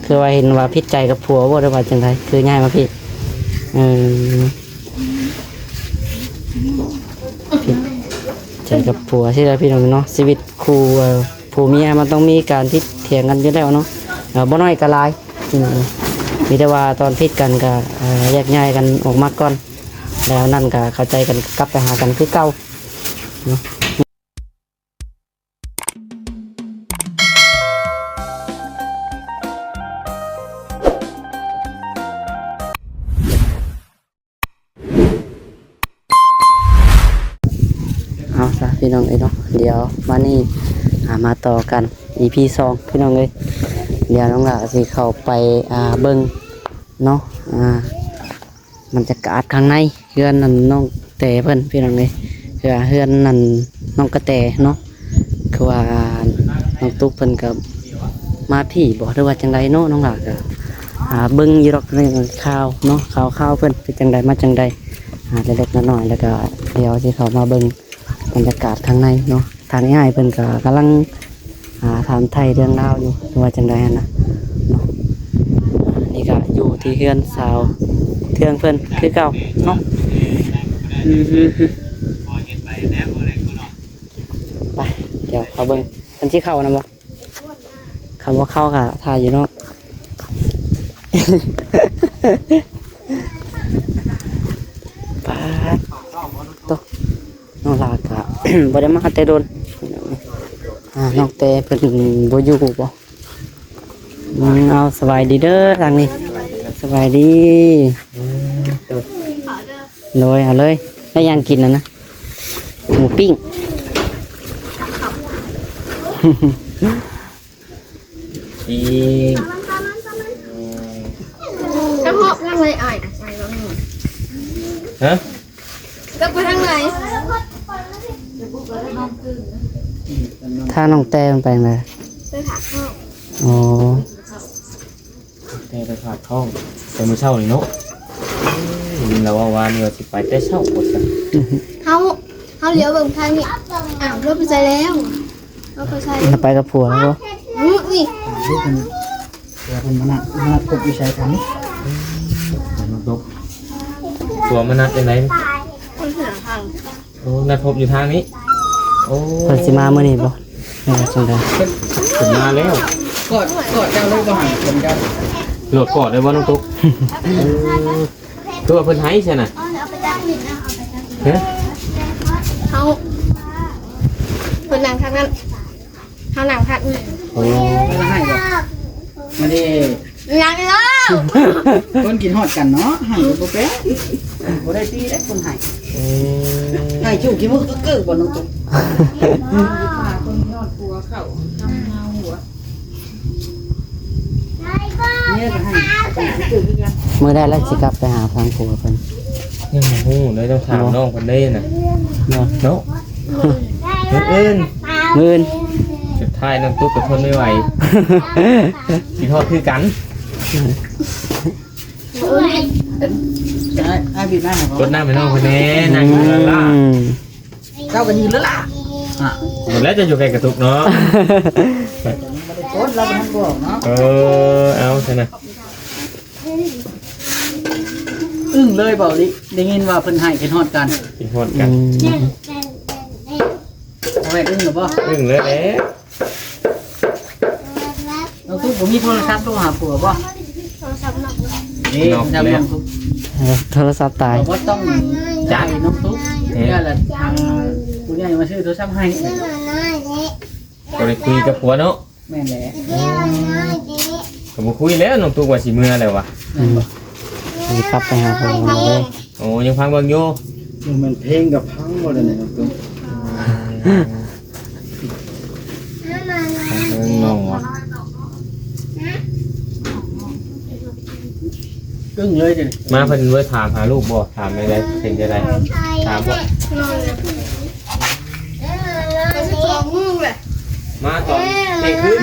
ຄືວ່າເຫັນວ່າຜິດໃຈກັບຜົວບໍ່ ຫຼືວ່າຈັ່ງໃດ ຄືຍ້າຍມາພີ້? ເອີ ຜິດໃຈກັບຜົວຊີ້ແຫຼະພີ່ນ້ອງເນາະ. ຊີວິດຄູ່ ເອີ ຜົວເມຍມັນຕ້ອງມີການຜິດຖຽງກັນຢູ່ແລ້ວເນາະ ເອີ ບໍ່ໜ້ອຍກໍຫຼາຍ ພີ່ນ້ອງ. ມີແຕ່ວ່າຕອນຜິດກັນກໍ ເອີ ແຍກຍ້າຍກັນອອກມາກ່ອນ ແລ້ວນັ້ນກໍເຂົ້າໃຈກັນ ກັບໄປຫາກັນຄືເກົ່າເນາະ. ເອົາຊະພີ່ນ້ອງເອີຍເນາະ ດຽວມານີ້ ອ່າ ມາຕໍ່ກັນ ອີພີສອງ ພີ່ນ້ອງເອີຍ. ດຽວນ້ອງຫຼ້າຊິເຂົ້າໄປ ອ່າ ເບິ່ງເນາະ ອ່າ ບັນຍາກາດຂ້າງໃນເຮືອນນັ້ນ ນ້ອງແຕເພິ່ນ ພີ່ນ້ອງເອີຍ ຄືວ່າເຮືອນນັ້ນ ນ້ອງກະແຕເນາະ ຄືວ່ານ້ອງຕຸກເພິ່ນກໍມາພີ້ບໍ່ ຫຼືວ່າຈັ່ງໃດເນາະ. ນ້ອງຫຼ້າກໍ ອ່າ ເບິ່ງຢູ່ດອກ ເລື່ອງຂ່າວເນາະ ຂ່າວໆເພິ່ນເປັນຈັ່ງໃດມາຈັ່ງໃດ ອ່າ ເລັກໆນ້ອຍໆ ແລ້ວກໍດຽວຊິເຂົ້າມາເບິ່ງບັນຍາກາດຂ້າງໃນເນາະ. ທາງອ້າຍເພິ່ນກໍກຳລັງ ອ່າ ຖາມໄຖ່ເລື່ອງລາວຢູ່ ຫຼືວ່າຈັ່ງໃດຫັ້ນນະເນາະ. ນີ້ກໍຢູ່ທີ່ເຮືອນສາວເທື່ອງເພິ່ນຄືເກົ່າເນາະ. ອືມ ໄປ ດຽວເຂົ້າເບິ່ງ ເພິ່ນຊິເຂົ້ານຳບໍ່? ຄັນບໍ່ເຂົ້າກໍຖ້າຢູ່ນອກ. ປາດໂຕ ນ້ອງຫຼ້າກະ ບໍ່ໄດ້ມາແຕ່ດົນ ອ່າ ນ້ອງແຕເພິ່ນບໍ່ຢູ່ບໍ່? ອືມ ເອົາ ສະບາຍດີເດີທາງນີ້ ສະບາຍດີ. ໂດຍ ເອົາເລີຍ ໄດ້ຫຍັງກິນຫັ້ນນະ? ໝູປີ້ງ. ອີ ກະເພາະທາງໃດອ້າຍ? ຮະ? ກະໄປທາງໃດ? ຖ້ານ້ອງແຕ້ໄປທາງໃດ? ໄປຖາກທ້ອງ. ອໍ ແຕ່ໄປຖາກທ້ອງ ແຕ່ມື້ເຊົ້ານີ້ເນາະ. ໄດ້ຍິນລາວເວົ້າວ່ານີ້ວ່າຊິໄປແຕ່ເຊົ້າວ່າຊັ້ນ. ເຮົາ ເຮົາຫຼຽວເບິ່ງທາງນີ້ ອ້າວ ລົດໄປໃສແລ້ວ? ເຮົາໄປໃສ? ລາວໄປກັບຜົວແລ້ວບໍ່? ອື ນີ້ ລູກເພິ່ນ ຜົວເພິ່ນມານັດ ມານັດພົບຢູ່ໃສທາງນີ້? ມາຕົກ ຜົວມານັດຈັ່ງໃດ? ຄົນເຮືອນທາງ ໂອ້ ນັດພົບຢູ່ທາງນີ້. ໂອ້ ເພິ່ນຊິມາມື້ນີ້ບໍ່ ຫຼືວ່າຈັ່ງໃດ? ເພິ່ນ ເພິ່ນມາແລ້ວ. ກອດ ກອດເຈົ້າເລີຍບໍ່? ຫັ້ນເພິ່ນກໍ ໂລດກອດໄດ້ບໍ່ນ້ອງຕຸກ? ເອີ ຄືວ່າເພິ່ນໄຫ້ຊັ້ນນະ? ຮະ? ເຮົາ ເພິ່ນນັ່ງທາງນັ້ນ ເຮົານັ່ງພັກນີ້. ໂອ້ ເພິ່ນໃຫ້ບໍ່? ມາເດ້ ຍັງອີກແລ້ວ ຄົນຄິດຮອດກັນເນາະ ໃຫ້ກໍບໍ່ແປນ ບໍ່ໄດ້ຕີເດ້ຄົນໃຫ້. ເອີ ໃຫ້ຈູ້ຂີ້ມູກເກີກໆບໍ່ນ້ອງຕຸກ? ຄົນຍອດຜົວເຂົ້າທຳເງົາຫົວ. ມື້ໃດລະຊິກັບໄປຫາທາງຜົວເພິ່ນ? ຍັງບໍ່ຮູ້ເລີຍ ຕ້ອງຖາມນ້ອງເພິ່ນເດ້ນະ ເນາະ ເນາະ. ມື້ອື່ນ ມື້ອື່ນ ສຸດທ້າຍນ້ອງຕຸກກໍທົນບໍ່ໄຫວ ຊິຮອດຄືກັນ. ອ້າຍ ອ້າຍບີບນ້ຳໃຫ້ ກົດນ້ຳໃຫ້ນ້ອງເພິ່ນແດ່ ນັ່ງຢູ່ລະລະ. ອືມ ເຈົ້າກໍຢືນແລ້ວລະ ອະ ໝົດແລ້ວ ຈະຢູ່ໃກ້ກະຕຸກເນາະ. ບໍ່ໄດ້ກົດ ລາວບໍ່ທັນບອກເນາະ. ເອີ ເອົາຊັ້ນນະ. ອຶ້ງເລີຍເບົາລິ ໄດ້ຍິນວ່າເພິ່ນໃຫ້ຄິດຮອດກັນ ຄິດຮອດກັນ. ອືມ ເອົາແວ່ນອຶ້ງແລ້ວບໍ່? ອຶ້ງເລີຍແຫຼະ. ນ້ອງຕຸກບໍ່ມີໂທລະສັບໂທຫາຜົວບໍ່? ໂທລະສັບນອກເບິດ. ນີ້ ນອກແລ້ວ ໂທລະສັບຕາຍ ບໍ່ຕ້ອງຈັດໃຫ້ນ້ອງຕຸກ. ເອີ ເພື່ອລະທາງຜູ້ໃຫຍ່ມາຊື້ໂທລະສັບໃຫ້. ບໍ່ໄດ້ຄຸຍກັບຜົວເນາະ. ແມ່ນແຫຼະ. ອືມ ກໍບໍ່ຄຸຍແລ້ວ ນ້ອງຕຸກວ່າຊິເມືອແລ້ວວະ. ແມ່ນບໍ່? ອືມ ຊິກັບໄປຫາເພິ່ນເລີຍ. ໂອ້ ຍັງຟັງເບິ່ງຢູ່. ບໍ່ແມ່ນເພງກໍຟັງບໍ່ໄດ້ນີ້ນ້ອງຕຸກ. ອືມ ເບິ່ງນ້ອງວ່າ ອຶ້ງເລີຍເດ. ມາເພິ່ນເວີຖາມຫາລູກບໍ່? ຖາມແນວໃດ? ເປັນຈັ່ງໃດ? ຖາມບໍ່? ມາຕອນທ່ຽງຄືນ.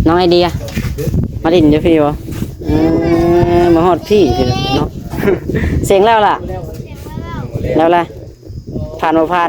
ນ້ອງໄອເດຍ ມາຫຼິ້ນຢູ່ພີ້ບໍ່? ເອີ ມາຮອດພີ້ເນາະ. ເສັງແລ້ວລະ? ແລ້ວລະ? ຜ່ານບໍ່ຜ່ານ?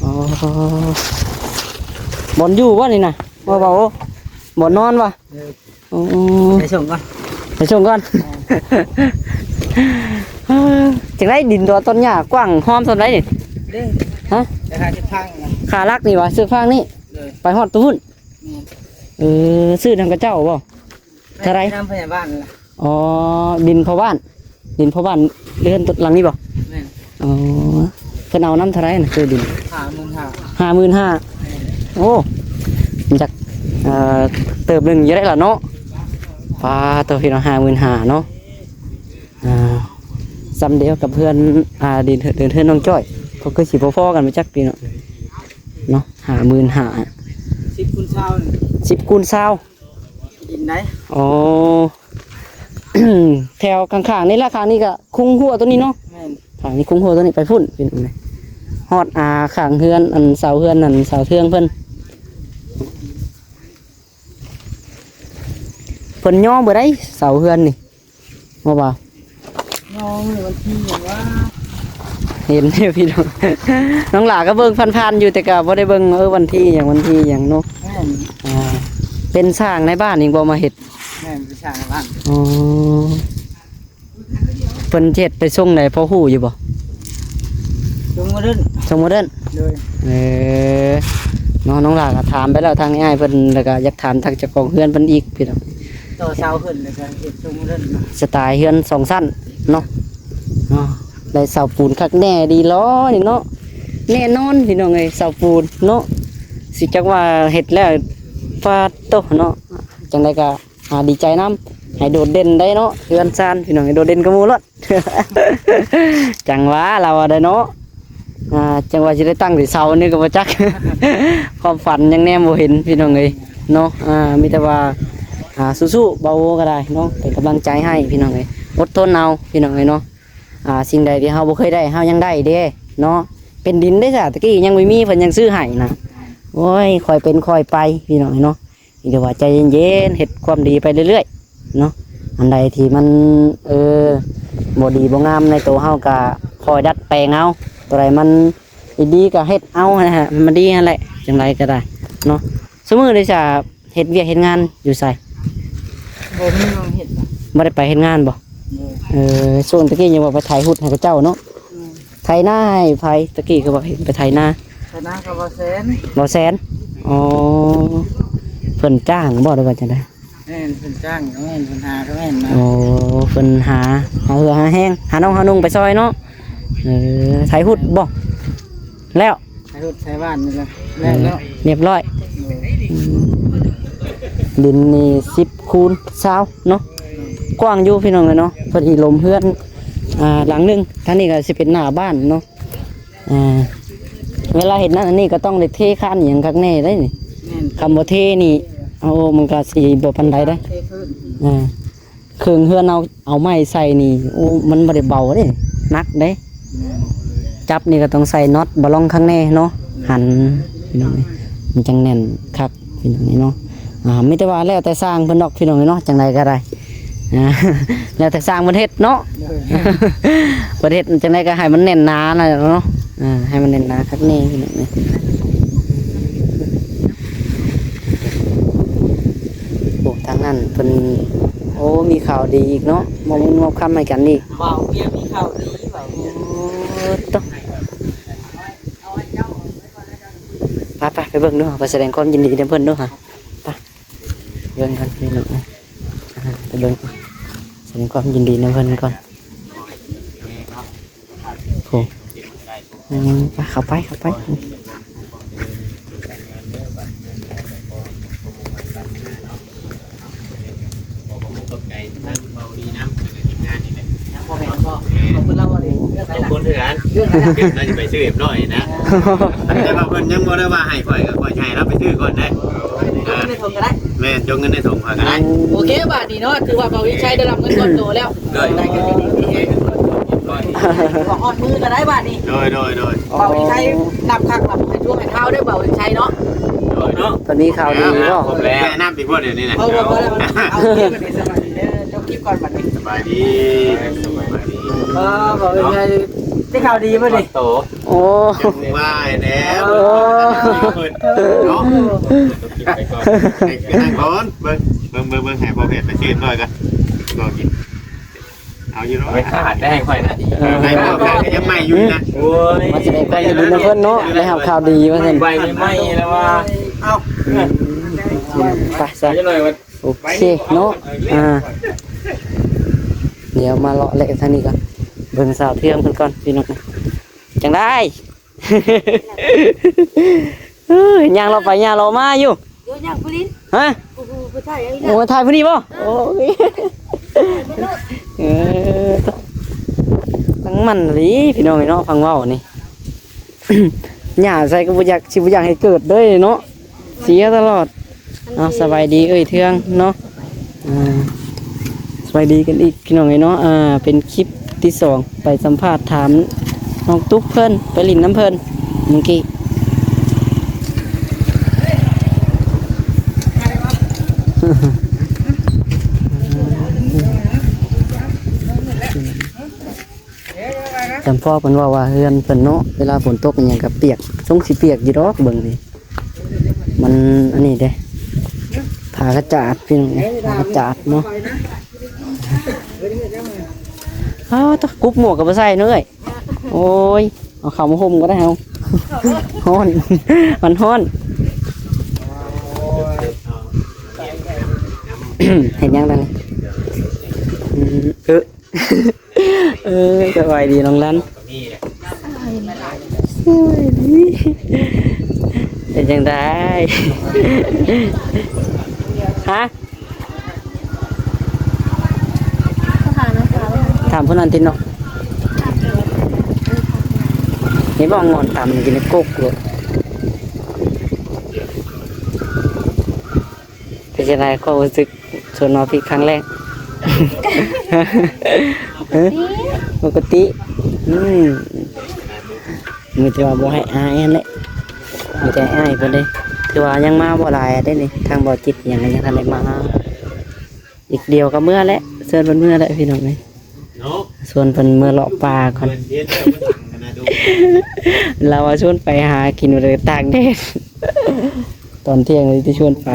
ອໍ ບ່ອນຢູ່ບໍ່ນີ້ນະ ບໍ່ ບໍ່ ໂອ້ ບ່ອນນອນບໍ່? ເອີ ອໍ ໄປສົ່ງກ່ອນ ໄປສົ່ງກ່ອນ. ຈັ່ງໃດດິນຕົວຕົ້ນຫຍ້າກວ້າງຫອມສ່ຳໃດນີ້? ເດ້ ຮະ? ໄປຫາເກັບຟາງນະ ຄາຫຼັກນີ້ຫວາ? ເຊືອກຟາງນີ້ ໂດຍ ໄປຮອດໂຕພຸ້ນ? ແມ່ນ ເອີ ຊື້ນຳເຂົາເຈົ້າບໍ່? ເທົ່າໃດ? ນຳພະຍາບານລະ. ອໍ ດິນພໍ່ບ້ານ ດິນພໍ່ບ້ານເຮືອນຫຼັງນີ້ບໍ່? ແມ່ນ. ອໍ ເພິ່ນເອົານຳເທົ່າໃດນະ ຊື້ດິນ? ຫ້າໝື່ນຫ້າ. ຫ້າໝື່ນຫ້າ. ແມ່ນ. ໂອ້ ມັນຈັກ ເອີ ເຕີບໜຶ່ງຢູ່ໄດ໋ລະເນາະ. ປາໂຕ ພີ່ນ້ອງ ຫ້າໝື່ນຫ້າເນາະ. ອ່າ ສ່ຳດຽວກັບເຮືອນ ອ່າ ດິນເຮືອນ ເຮືອນນ້ອງຈ້ອຍ ກໍຄືຊິພໍໆກັນ ບໍ່ຈັກພີ່ນ້ອງເນາະ. ຫ້າໝື່ນຫ້າ ສິບຄູນຊາວ ສິບຄູນຊາວ. ດິນໃດ? ອໍ ແຖວຂ້າງໆນີ້ລະ ຂ້າງນີ້ກະຄຸງຮົ້ວໂຕນີ້ເນາະ. ແມ່ນ. ຂ້າງນີ້ຄຸງຮົ້ວໂຕນີ້ ໄປພຸ້ນເປັນ ຮອດ ອ່າ ຂ້າງເຮືອນ ອັນເສົາເຮືອນ ອັນເສົາເທິງເພິ່ນ ເພິ່ນຍໍເບີໃດເສົາເຮືອນນີ້ ບໍ່ວ່າ ນ້ອງ ວັນທີຫຍັງວະ? ເຫັນຢູ່ພີ່ນ້ອງ ນ້ອງຫຼ້າກໍເບິ່ງຜ່ານໆຢູ່ ແຕ່ກໍບໍ່ໄດ້ເບິ່ງ ເອີ ວັນທີຫຍັງ ວັນທີຫຍັງເນາະ. ແມ່ນ. ອ່າ ເປັນຊ່າງໃນບ້ານນີ້ບໍ່ມາເຮັດ? ແມ່ນ ເປັນຊ່າງໃນບ້ານ. ອໍ ເພິ່ນເຮັດໄປສົ່ງໃດ ພໍຮູ້ຢູ່ບໍ່? ສົ່ງໂມເດີນ ສົ່ງໂມເດີນ. ໂດຍ. ເອີ ເນາະ ນ້ອງຫຼ້າກໍຖາມໄປແລ້ວທາງອ້າຍເພິ່ນ ແລ້ວກໍຢາກຖາມທາງເຈົ້າຂອງເຮືອນເພິ່ນອີກພີ່ນ້ອງ. ຕໍ່ເສົາຂຶ້ນ ແລ້ວກໍເຮັດຊົງເຮືອນເນາະ ສະໄຕເຮືອນສອງຊັ້ນເນາະ. ເນາະ ໄດ້ເສົາປູນຄັກແນ່ດີຫຼໍນີ້ເນາະ. ແນ່ນອນພີ່ນ້ອງເອີຍ ເສົາປູນເນາະ. ຊິຈັກວ່າເຮັດແລ້ວ ປາດໂຕເນາະ. ຈັ່ງໃດກໍ ອ່າ ດີໃຈນຳ ໃຫ້ໂດດເດັ່ນໄດ້ເນາະ ເຮືອນຊານພີ່ນ້ອງ ໃຫ້ໂດດເດັ່ນກວ່າໝູ່ໂລດ. ຈັ່ງວ່າລາວວ່າໄດ້ເນາະ. ອ່າ ຈັ່ງວ່າຊິໄດ້ຕັ້ງແຕ່ເສົານີ້ກໍບໍ່ຈັກ ຄວາມຝັນຍັງແນມບໍ່ເຫັນພີ່ນ້ອງເອີຍເນາະ. ອ່າ ມີແຕ່ວ່າ ອ່າ ສູ້ໆ ບ່າວໂອກໍໄດ້ເນາະ ເປັນກຳລັງໃຈໃຫ້ພີ່ນ້ອງເອີຍ. ອົດທົນເອົາພີ່ນ້ອງເອີຍເນາະ. ອ່າ ສິ່ງໃດທີ່ເຮົາບໍ່ເຄີຍໄດ້ ເຮົາຍັງໄດ້ເດ້ເນາະ. ເປັນດິນເດ້ຊະ ຕະກີ້ຍັງບໍ່ມີ ເພິ່ນຍັງຊື້ໃຫ້ນະ. ໂອ້ຍ ຄ່ອຍເປັນຄ່ອຍໄປພີ່ນ້ອງເອີຍເນາະ. ມີແຕ່ວ່າໃຈເຢັນໆ ເຮັດຄວາມດີໄປເລື້ອຍໆເນາະ. ອັນໃດທີ່ມັນ ເອີ ບໍ່ດີບໍ່ງາມໃນໂຕເຮົາກະຄ່ອຍດັດແປງເອົາ. ໂຕໃດມັນດີໆ ກະເຮັດເອົາຫັ້ນແຫຼະ ໃຫ້ມັນດີຫັ້ນແຫຼະ ຈັ່ງໃດກໍໄດ້ເນາະ. ຊຸມື້ນີ້ຊະ ເຮັດວຽກເຮັດງານຢູ່ໃສ? ບໍ່ມີວຽກເຮັດ. ບໍ່ໄດ້ໄປເຮັດງານບໍ່? ໂດຍ. ເອີ ຊ່ວງຕະກີ້ຍັງວ່າໄປໄຖຮຸດໃຫ້ເຂົາເຈົ້າເນາະ. ອືມ. ໄຖນາໃຫ້ໃຜ? ຕະກີ້ຄືວ່າເຫັນໄປໄຖນາ. ໄຖນາກັບບ່າວແສນ. ບ່າວແສນ. ອໍ ເພິ່ນຈ້າງບໍ່ ຫຼືວ່າຈັ່ງໃດ? ແມ່ນ ເພິ່ນຈ້າງກໍແມ່ນ ເພິ່ນຫາກໍແມ່ນນະ. ໂອ້ ເພິ່ນຫາ ຫາເຫື່ອຫາແຮງ ຫາໜອງຫານຸ່ງໄປຊ່ອຍເນາະ. ເອີ ໄຖຮຸດບໍ່? ແລ້ວ ໄຖຮຸດໄຖບ້ານນີ້ແຫຼະ ແລ້ວ ແລ້ວ ລຽບຮ້ອຍ. ໂດຍ. ອືມ ດິນນີ້ສິບຄູນຊາວເນາະ. ໂດຍ. ກວ້າງຢູ່ພີ່ນ້ອງເອີຍເນາະ. ເພິ່ນຊິລົມເຮືອນ ອ່າ ຫຼັງໜຶ່ງ ທາງນີ້ກໍຊິເປັນໜ້າບ້ານເນາະ. ອ່າ ເວລາເຮັດນັ້ນອັນນີ້ກໍຕ້ອງໄດ້ເທຄານອີ່ຫຍັງຄັກແນ່ເດ້ນີ້. ແມ່ນ. ຄັນບໍ່ເທນີ້ ໂອ້ ມັນກໍຊິບໍ່ປານໃດເດ້. ເທພື້ນ. ອ່າ ເຄື່ອງເຮືອນເອົາ ເອົາໄມ້ໃສ່ນີ້ ໂອ້ ມັນບໍ່ໄດ້ເບົາເດ້ ໜັກເດ້. ແມ່ນ. ຈັບນີ້ກໍຕ້ອງໃສ່ນັອດບາລອງຄັກແນ່ເນາະ. ແມ່ນ. ຫັນພີ່ນ້ອງເອີຍ ມັນຈັ່ງແໜ້ນຄັກພີ່ນ້ອງເອີຍເນາະ. ອ່າ ມີແຕ່ວ່າແລ້ວແຕ່ຊ່າງເພິ່ນດອກພີ່ນ້ອງເອີຍເນາະ ຈັ່ງໃດກໍໄດ້. ອ່າ ແລ້ວແຕ່ຊ່າງເພິ່ນເຮັດເນາະ. ໂດຍ. ເພິ່ນເຮັດຈັ່ງໃດກໍໃຫ້ມັນແໜ້ນໜານັ້ນແຫຼະເນາະ. ອ່າ ໃຫ້ມັນແໜ້ນໜາຄັກແນ່ພີ່ນ້ອງເອີຍ. ໂອ້ ທາງນັ້ນເພິ່ນ ໂອ້ ມີຂ່າວດີອີກເນາະ ມອບເງິນມອບຄຳໃຫ້ກັນອີກ. ບ່າວເວຍມີຂ່າວດີ ບ່າວເວຍ. ໂອ້ ໂຕ ໄປໆ ໄປເບິ່ງດູ ໄປສະແດງຄວາມຍິນດີນຳເພິ່ນດູຫາ. ໄປ ເບິ່ງກັນພີ່ນ້ອງເອີຍ ໄປເບິ່ງ ສະແດງຄວາມຍິນດີນຳເພິ່ນກ່ອນ. ໂອ້ ອືມ ໄປ ເຂົ້າໄປ ເຂົ້າໄປ. ຂອບໃຈທາງເບົາດີນຳ ແລ້ວກໍທີມງານນີ້ແຫຼະ. ຍັງບໍ່ແມ່ນບໍ່? ຂອບຄຸນລາວບໍ່ນີ້? ເລື່ອງໃດລະ? ຄົນເທື່ອນ ເລື່ອງໃດລະ? ໜ້າຈະໄປຊື້ຮຽບຮ້ອຍນະ. ແຕ່ວ່າເພິ່ນຍັງບໍ່ໄດ້ວ່າໃຫ້ຂ້ອຍ ກໍຂ້ອຍໃຫ້ລາວໄປຊື້ກ່ອນເດ້. ຈົກເງິນໃນຖົງກໍໄດ້. ແມ່ນ ຈົກເງິນໃນຖົງຂ້ອຍກໍໄດ້. ໂອເຄ ບາດນີ້ເນາະ ຖືວ່າເບົາວິໄຊໄດ້ຮັບເງິນກ້ອນໂຕແລ້ວ. ໂດຍ. ໄດ້ກໍດີໆ ວ່າຮອດມື້ກໍໄດ້ບາດນີ້. ໂດຍ ໂດຍ ໂດຍ. ເບົາວິໄຊນັບຄັກນັບໃຫ້ທົ່ວໃຫ້ທ້າວເດີ້ ເບົາວິໄຊເນາະ. ໂດຍເນາະ ຕອນນີ້ຂ່າວດີເນາະ. ແນະນຳອີກບໍ່ດຽວນີ້ນະ? ເອົາ ເອົາ ເອົາ ໂອເຄ ບາດນີ້ສະບາຍດີເດີ້ ຈົບຄລິບກ່ອນບາດນີ້. ສະບາຍດີ ສະບາຍດີ. ເອີ ເບົາວິໄຊໄດ້ຂ່າວດີບໍ່ນີ້? ໂຕ ໂອ້ ວ່າແລ້ວ ໂອ້ ເນາະ ໃຫ້ນັ່ງກ່ອນ ເບິ່ງ ເບິ່ງ ເບິ່ງ ເບິ່ງ ໃຫ້ພໍ່ແພດໄປຊື້ໜ້ອຍກ່ອນ ລອງກິນ ເອົາຢູ່ເນາະ ໄປຂາດໄດ້ຂ້ອຍນະ ເອີ ໃຫ້ພໍ່ແພດກໍຍັງໃໝ່ຢູ່ນະ ໂອ້ຍ ວ່າຊິໄດ້ໄປຢູ່ນຳເພິ່ນເນາະ ໄດ້ຮັບຂ່າວດີວ່າຊັ້ນ ໄປໃໝ່ແລ້ວວ່າ ເອົ້າ ອືມ ໄປຊະ ໂອເຄເນາະ ອ່າ ດຽວມາເລາະແລະທາງນີ້ກ່ອນ ເບິ່ງສາວເທືອງເພິ່ນກ່ອນພີ່ນ້ອງ ຈັ່ງໃດ ເອີ ຍ່າງເລາະໄປຍ່າງເລາະມາຢູ່ ໂອ້ຍ ຍ່າງຜູ້ຫຼິ້ນ ຮະ ໂອ້ໂຫ ໄປຖ່າຍເອົາອີກແລ້ວ ໂອ້ ຖ່າຍຜູ້ນີ້ບໍ່ ເອີ ໂອ້ຍ ເອີ ທັງມັນອີ່ຫຼີພີ່ນ້ອງເອີຍເນາະ ຟັງເວົ້ານີ້ ຫຍ້າໃສ່ກໍບໍ່ຢາກ ຊິບໍ່ຢາກໃຫ້ເກີດເດ້ເນາະ ເສຍຕະຫຼອດ. ເອົາ ສະບາຍດີເອື້ອຍເທືອງເນາະ ອ່າ ສະບາຍດີກັນອີກພີ່ນ້ອງເອີຍເນາະ ອ່າ ເປັນຄລິບທີສອງ ໄປສຳພາດຖາມນ້ອງຕຸກເພິ່ນ ໄປຫຼິ້ນນຳເພິ່ນມື້ກີ້ ຈຳພໍ້ເພິ່ນເວົ້າວ່າເຮືອນເພິ່ນເນາະ ເວລາຝົນຕົກອີ່ຫຍັງກໍປຽກ ຊົງຊິປຽກຢູ່ດອກ ເບິ່ງນີ້ ມັນອັນນີ້ເດ້ ຜ້າກະຈາດພີ່ນ້ອງ ຜ້າກະຈາດເນາະ ອ້າວ ຕະ ກຸບໝວກກໍບໍ່ໃສ່ເນາະເອື້ອຍ ໂອ້ຍ ເອົາເຂົ້າມາຫົ່ມກໍໄດ້ເຮົາ ຮ້ອນ ມັນຮ້ອນ ເຮັດຫຍັງດຽວນີ້ ອືມ ເອີ ເອີ ສະບາຍດີນ້ອງລັນ ສະບາຍດີ ເປັນຈັ່ງໃດ ຮະ ຖາມຜູ້ນັ້ນຕິເນາະ ເຫັນບໍ່ ງ່ອນຕຳກິນໃນກົກໂລດ. ເປັນຈັ່ງໃດຄວາມຮູ້ສຶກຊົນມາພີ້ຄັ້ງແລກ? ຮະ? ປົກກະຕິ ອືມ ມີແຕ່ວ່າບໍ່ໃຫ້ອາຍຫັ້ນແຫຼະ ມີແຕ່ອ້າຍເພິ່ນເດ້ ຖືວ່າຍັງມາບໍ່ຫຼາຍເດ້ນີ້ ທາງບໍ່ຈິດຫຍັງກໍຍັງທັນໄດ້ມາ ອີກດຽວກໍເມືອແຫຼະ ເຊີນເພິ່ນເມືອແຫຼະພີ່ນ້ອງເອີຍ ເນາະ ຊວນເພິ່ນເມືອເລາະປ່າກ່ອນ ລາວວ່າຊວນໄປຫາກິນ ບໍ່ໄດ້ຕາກແດດ ຕອນທ່ຽງນີ້ທີ່ຊວນໄປ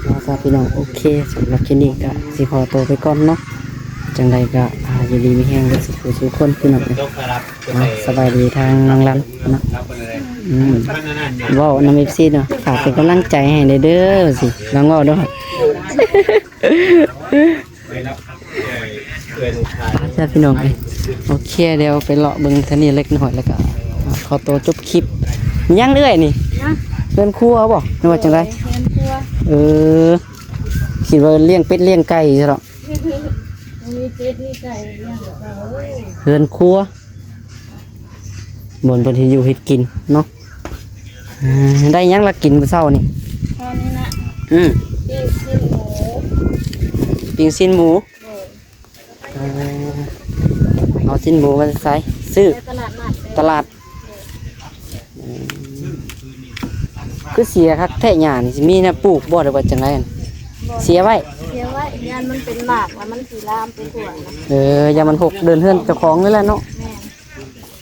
ເອົາຊະພີ່ນ້ອງ ໂອເຄ ສຳລັບຄລິບນີ້ກໍຊິຂໍໂຕໄປກ່ອນເນາະ ຈັ່ງໃດກໍ ອ່າ ຢູ່ດີມີແຮງເບິດສູ່ຜູ້ສູ່ຄົນພີ່ນ້ອງເອີຍ ອ່າ ສະບາຍດີທາງນ້ອງລັນເນາະ ອືມ ເວົ້ານຳເອັຟຊີເນາະ ຝາກເປັນກຳລັງໃຈໃຫ້ແດ່ເດີ ວ່າຊິລອງເວົ້າດູ ໄປຊະພີ່ນ້ອງເອີຍ ໂອເຄ ດຽວໄປເລາະເບິ່ງທາງນີ້ເລັກນ້ອຍ ແລ້ວກໍຂໍໂຕຈົບຄລິບ ຍັງເອື້ອຍນີ້ ເຮືອນຄົວບໍ່ ຫຼືວ່າຈັ່ງໃດ ເຮືອນຄົວ ເອີ ຄິດວ່າລ້ຽງເປັດລ້ຽງໄກ່ຊະເນາະ ມີເປັດມີໄກ່ລ້ຽງ ເຮືອນຄົວ ບ່ອນເພິ່ນເຮັດຢູ່ເຮັດກິນເນາະ ເອີ ໄດ້ຫຍັງລະກິນມື້ເຊົ້ານີ້ ຕອນນີ້ນະ ອືມ ປີ້ງຊີ້ນໝູ ປີ້ງຊີ້ນໝູ ໂດຍ ເອີ ເອົາຊີ້ນໝູມາແຕ່ໃສ? ຊື້ ໃນຕະຫຼາດນັດ ຕະຫຼາດ ອືມ ຄືເສຍຄັກແທ້ຫຍ້ານີ້ ຊິມີແນວປູກບໍ່ ຫຼືວ່າຈັ່ງໃດ? ບໍ່ ເສຍໄວ້ ເສຍໄວ້ ຢ້ານມັນເປັນໝາກ ແລ້ວມັນຊິລາມໄປທົ່ວນະ ເອີ ຢ້ານມັນຫົກເດີ່ນເຮືອນເຈົ້າຂອງນີ້ແຫຼະເນາະ ແມ່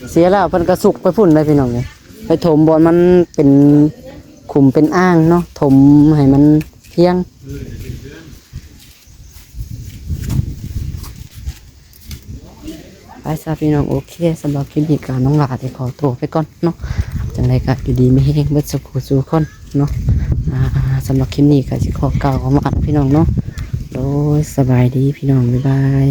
ນ ເສຍແລ້ວເພິ່ນກໍສຸກໄປພຸ້ນເດ້ພີ່ນ້ອງເອີຍ ໄປຖົມບ່ອນມັນເປັນຂຸມເປັນອ່າງເນາະ ຖົມໃຫ້ມັນພຽງ ໄປຊະພີ່ນ້ອງ ໂອເຄ ສຳລັບຄລິບນີ້ກໍນ້ອງຫຼ້າຊິຂໍໂຕໄປກ່ອນເນາະ ຈັ່ງໃດກໍຢູ່ດີມີແຮງເບິດສູ່ຜູ້ສູ່ຄົນເນາະ ອ່າ ສຳລັບຄລິບນີ້ກໍຊິຂໍກ່າວຄຳວ່າພີ່ນ້ອງເນາະ ໂດຍ ສະບາຍດີພີ່ນ້ອງ ບາຍບາຍ.